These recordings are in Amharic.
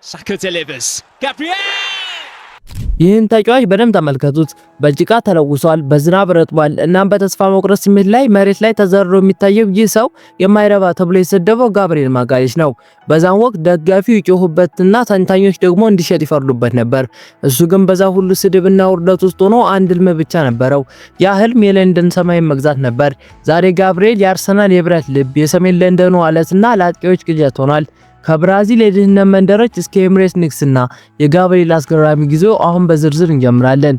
Saka delivers. Gabriel! ይህን ተጫዋች በደንብ ተመልከቱት። በጭቃ ተለውሷል፣ በዝናብ ረጥቧል። እናም በተስፋ መቁረጥ ስሜት ላይ መሬት ላይ ተዘርሮ የሚታየው ይህ ሰው የማይረባ ተብሎ የተሰደበው ጋብርኤል ማጋሌሽ ነው። በዛን ወቅት ደጋፊው ይጮሁበትና ተንታኞች ደግሞ እንዲሸጥ ይፈርዱበት ነበር። እሱ ግን በዛ ሁሉ ስድብና ውርደት ውስጥ ሆኖ አንድ ህልም ብቻ ነበረው። ያ ህልም የለንደን ሰማይን መግዛት ነበር። ዛሬ ጋብርኤል የአርሰናል የብረት ልብ፣ የሰሜን ለንደኑ አለትና ለአጥቂዎች ቅዠት ሆኗል። ከብራዚል የድህነት መንደሮች እስከ ኤምሬትስ ንግስና፣ የጋብርኤል አስገራሚ ጉዞ አሁን በዝርዝር እንጀምራለን።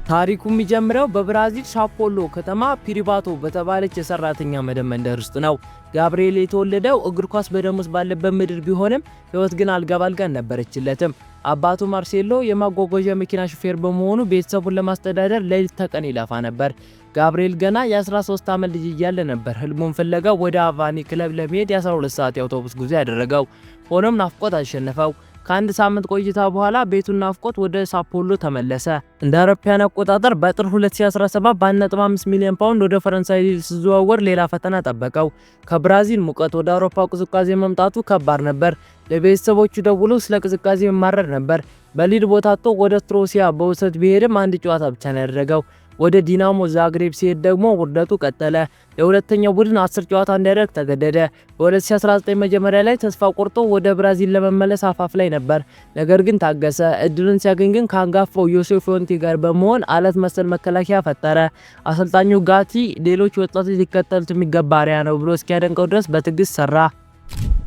ታሪኩ የሚጀምረው በብራዚል ሳኦፖሎ ከተማ ፒሪባቶ በተባለች የሰራተኛ መደብ መንደር ውስጥ ነው። ጋብርኤል የተወለደው እግር ኳስ በደሙ ውስጥ ባለበት ምድር ቢሆንም ሕይወት ግን አልጋ ባልጋ አልነበረችለትም። አባቱ ማርሴሎ የማጓጓዣ መኪና ሹፌር በመሆኑ ቤተሰቡን ለማስተዳደር ሌሊት ተቀን ይለፋ ነበር። ጋብርኤል ገና የ13 ዓመት ልጅ እያለ ነበር ህልሙን ፍለጋ ወደ አቫኒ ክለብ ለመሄድ የ12 ሰዓት የአውቶቡስ ጉዞ ያደረገው። ሆኖም ናፍቆት አሸነፈው። ከአንድ ሳምንት ቆይታ በኋላ ቤቱን ናፍቆት ወደ ሳፖሎ ተመለሰ። እንደ አውሮፓውያን አቆጣጠር በጥር 2017 በ1.5 ሚሊዮን ፓውንድ ወደ ፈረንሳይ ሊል ሲዘዋወር ሌላ ፈተና ጠበቀው። ከብራዚል ሙቀት ወደ አውሮፓ ቅዝቃዜ መምጣቱ ከባድ ነበር። ለቤተሰቦቹ ደውሎ ስለ ቅዝቃዜ መማረር ነበር። በሊል ቦታ አጥቶ ወደ ትሮሲያ በውሰት ቢሄድም አንድ ጨዋታ ብቻ ነው ያደረገው። ወደ ዲናሞ ዛግሬብ ሲሄድ ደግሞ ውርደቱ ቀጠለ። ለሁለተኛው ቡድን 10 ጨዋታ እንዲያደርግ ተገደደ። በ2019 መጀመሪያ ላይ ተስፋ ቆርጦ ወደ ብራዚል ለመመለስ አፋፍ ላይ ነበር። ነገር ግን ታገሰ። እድሉን ሲያገኝ ግን ከአንጋፋው ዮሴፍ ፎንቲ ጋር በመሆን አለት መሰል መከላከያ ፈጠረ። አሰልጣኙ ጋቲ ሌሎች ወጣቶች ሊከተሉት የሚገባ አርአያ ነው ብሎ እስኪያደንቀው ድረስ በትዕግስት ሰራ።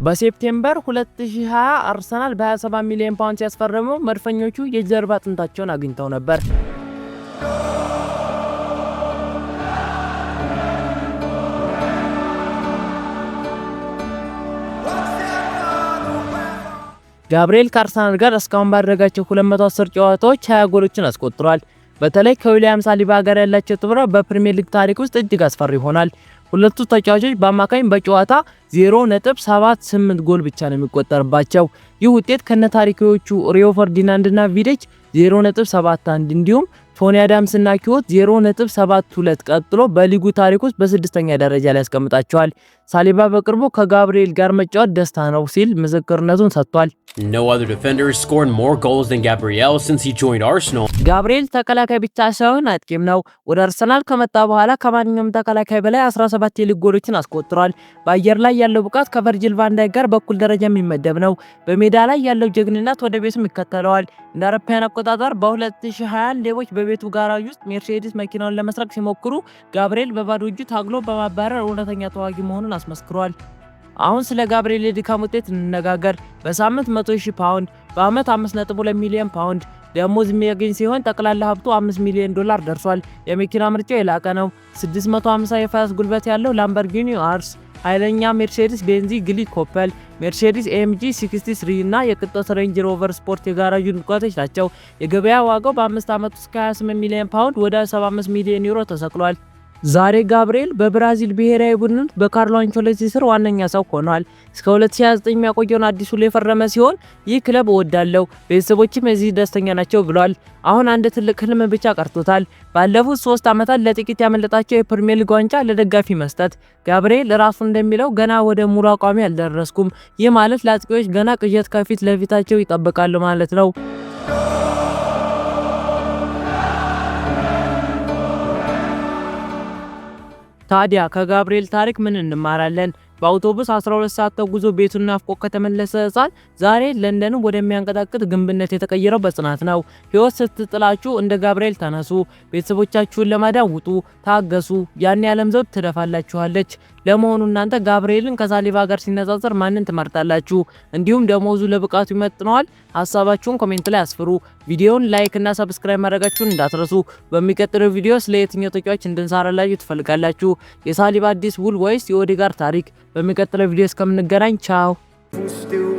በ September 2020 አርሰናል በ27 ሚሊዮን ፓውንድ ሲያስፈርመው መድፈኞቹ የጀርባ አጥንታቸውን አግኝተው ነበር። ጋብርኤል ከአርሰናል ጋር እስካሁን ባደረጋቸው 210 ጨዋታዎች 20 ጎሎችን አስቆጥሯል። በተለይ ከዊሊያም ሳሊባ ጋር ያላቸው ጥምረት በፕሪሚየር ሊግ ታሪክ ውስጥ እጅግ አስፈሪ ይሆናል። ሁለቱ ተጫዋቾች በአማካኝ በጨዋታ 0.78 ጎል ብቻ ነው የሚቆጠርባቸው። ይህ ውጤት ከነታሪካዊዎቹ ሪዮ ፈርዲናንድ እና ቪዲች 0.71 እንዲሁም ቶኒ አዳምስ እና ኪዮት 0.72 ቀጥሎ በሊጉ ታሪክ ውስጥ በስድስተኛ ደረጃ ላይ ያስቀምጣቸዋል። ሳሊባ በቅርቡ ከጋብርኤል ጋር መጫወት ደስታ ነው ሲል ምስክርነቱን ሰጥቷል። No other defender has scored more goals than Gabriel since he joined Arsenal. ጋብርኤል ተከላካይ ብቻ ሳይሆን አጥቂም ነው። ወደ አርሰናል ከመጣ በኋላ ከማንኛውም ተከላካይ በላይ 17 የሊግ ጎሎችን አስቆጥሯል። በአየር ላይ ያለው ብቃት ከቨርጂል ቫን ዳይክ ጋር በእኩል ደረጃ የሚመደብ ነው። በሜዳ ላይ ያለው ጀግንነት ወደ ቤቱም ይከተለዋል። እንደ አውሮፓውያን አቆጣጠር በ2021 ሌቦች በቤቱ ጋራዥ ውስጥ ሜርሴዲስ መኪናውን ለመስረቅ ሲሞክሩ ጋብርኤል በባዶ እጁ ታግሎ በማባረር እውነተኛ ተዋጊ መሆኑን አስመስክሯል። አሁን ስለ ጋብርኤል የድካም ውጤት እንነጋገር። በሳምንት 100 ሺህ ፓውንድ፣ በአመት 5.2 ሚሊዮን ፓውንድ ደሞዝ የሚያገኝ ሲሆን ጠቅላላ ሀብቱ 5 ሚሊዮን ዶላር ደርሷል። የመኪና ምርጫው የላቀ ነው። 650 የፈረስ ጉልበት ያለው ላምበርጊኒ ኡሩስ፣ ኃይለኛ ሜርሴዲስ ቤንዝ GLE Coupe፣ ሜርሴዲስ AMG 63 እና የቅንጦት ሬንጅ ሮቨር ስፖርት የጋራዡ ንብረቶች ናቸው። የገበያ ዋጋው በ5 ዓመት ውስጥ ከ28 ሚሊዮን ፓውንድ ወደ 75 ሚሊዮን ዩሮ ተሰቅሏል። ዛሬ ጋብርኤል በብራዚል ብሔራዊ ቡድን በካርሎ አንቸሎቲ ስር ዋነኛ ሰው ሆኗል። እስከ 2029 የሚያቆየውን አዲስ ውል የፈረመ ሲሆን ይህ ክለብ እወዳለሁ፣ ቤተሰቦችም የዚህ ደስተኛ ናቸው ብሏል። አሁን አንድ ትልቅ ህልም ብቻ ቀርቶታል። ባለፉት 3 ዓመታት ለጥቂት ያመለጣቸው የፕሪሚየር ሊግ ዋንጫ ለደጋፊ መስጠት። ጋብርኤል ራሱ እንደሚለው ገና ወደ ሙሉ አቋሜ አልደረስኩም። ይህ ማለት ለአጥቂዎች ገና ቅዠት ከፊት ለፊታቸው ይጠብቃሉ ማለት ነው። ታዲያ ከጋብርኤል ታሪክ ምን እንማራለን? በአውቶቡስ 12 ሰዓት ተጉዞ ቤቱን ናፍቆ ከተመለሰ ሕፃን ዛሬ ለንደንን ወደሚያንቀጠቅጥ ግንብነት የተቀየረው በጽናት ነው። ሕይወት ስትጥላችሁ እንደ ጋብርኤል ተነሱ፣ ቤተሰቦቻችሁን ለማዳን ውጡ፣ ታገሱ፣ ያኔ የዓለም ዘውድ ትደፋላችኋለች። ለመሆኑ እናንተ ጋብርኤልን ከሳሊባ ጋር ሲነጻጸር ማንን ትመርጣላችሁ? እንዲሁም ደሞዙ ለብቃቱ ይመጥነዋል? ሀሳባችሁን comment ላይ አስፍሩ። ቪዲዮውን like እና subscribe ማድረጋችሁን እንዳትረሱ። በሚቀጥለው ቪዲዮ ስለ የትኛው ተጫዋች እንድንሰራላችሁ ትፈልጋላችሁ? የሳሊባ አዲስ ውል ወይስ የኦዴጋርድ ታሪክ? በሚቀጥለው ቪዲዮ እስከምንገናኝ ቻው። Still